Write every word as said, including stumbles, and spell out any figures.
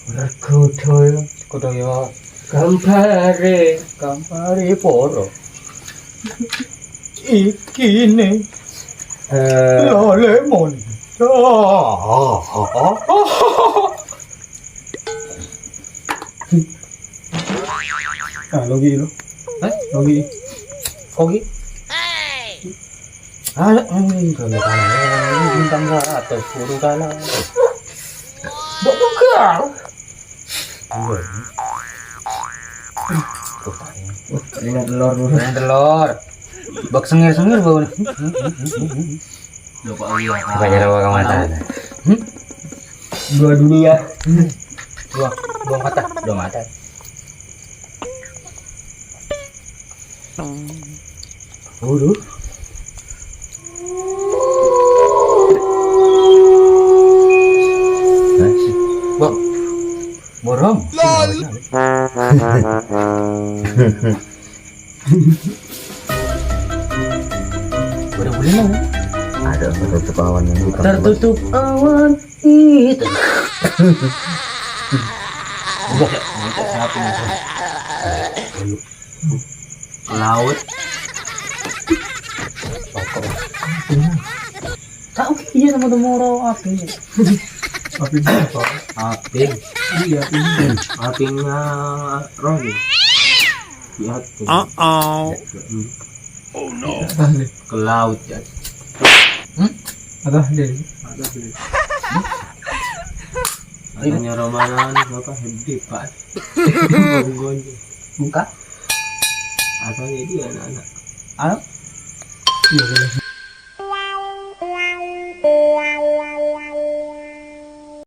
Rego Daya. Rego Daya. Gambare. Gambare poro. Iki ne. Eh. Lolemon. Ah, logi lo. Hah? Logi. Kogi. Ah, hmm, kalau kalah, bintang seratus, guru kalah. Dok bukan. Iya. Tuh, ini telur, ini telur. Bak sengir-sengir bau. Lupa, oh iya. Bukan nyerah ke mata. Hmm? Dua dunia. Dua, dua mata, dua mata. Waduh. Wah, borong. Udah boleh lah. Ada tertutup awan yang hitam. Tertutup awan hitam. Udah, udah, siapa nih? Laut. Tahu iya, sama temoro api. Api apa? Api. Iya, api. Apinya roh nih. Lihat. Uh-oh. Ke laut ya. Hmm? Ada deh. Ada deh. Katanya Romanan apa, Hedi, Pak? Buka. Apa ya dia anak-anak? Anu? Iya, boleh.